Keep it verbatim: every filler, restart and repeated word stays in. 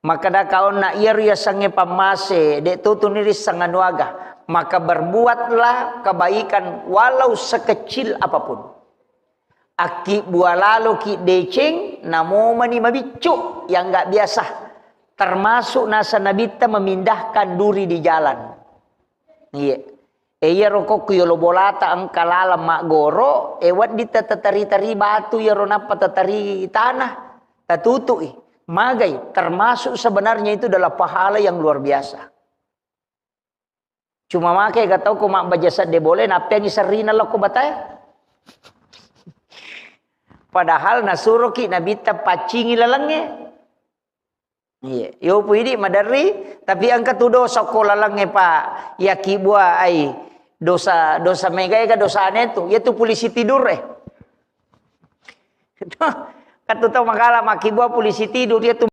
Makkeda kaonna iyaro yasengnge pammase, de' to tuni risseng anu aga. Maka berbuatlah kebaikan walau sekecil apapun. Akkibbua laloki deceng, namomani mabiccu yang nggak biasa. Termasuk nasa Nabitta memindahkan duri di jalan. Iya. E, iyaro kokku yolo bolata engka laleng maggoro, e, wedding ta-, tatari-tari batu iyaro nappa tatari tanah, tatutu'i. Magai, termasuk sebenarnya itu adalah pahala yang luar biasa. Cuma make ga tau ko mabbaja sedde bole, nappeangi serrina lokko batae. Padahal nasuroki Nabitta paccingi lalengnge. Iya, yo pu idi maderri, tapi engka tu dosa ko lalengnge, Pak. Yakkibua ai dosa, dosa mega ega dosane tu. Iya tu polisi tidur, eh. Kan tu tau magala makkibua polisi tidur, iya tu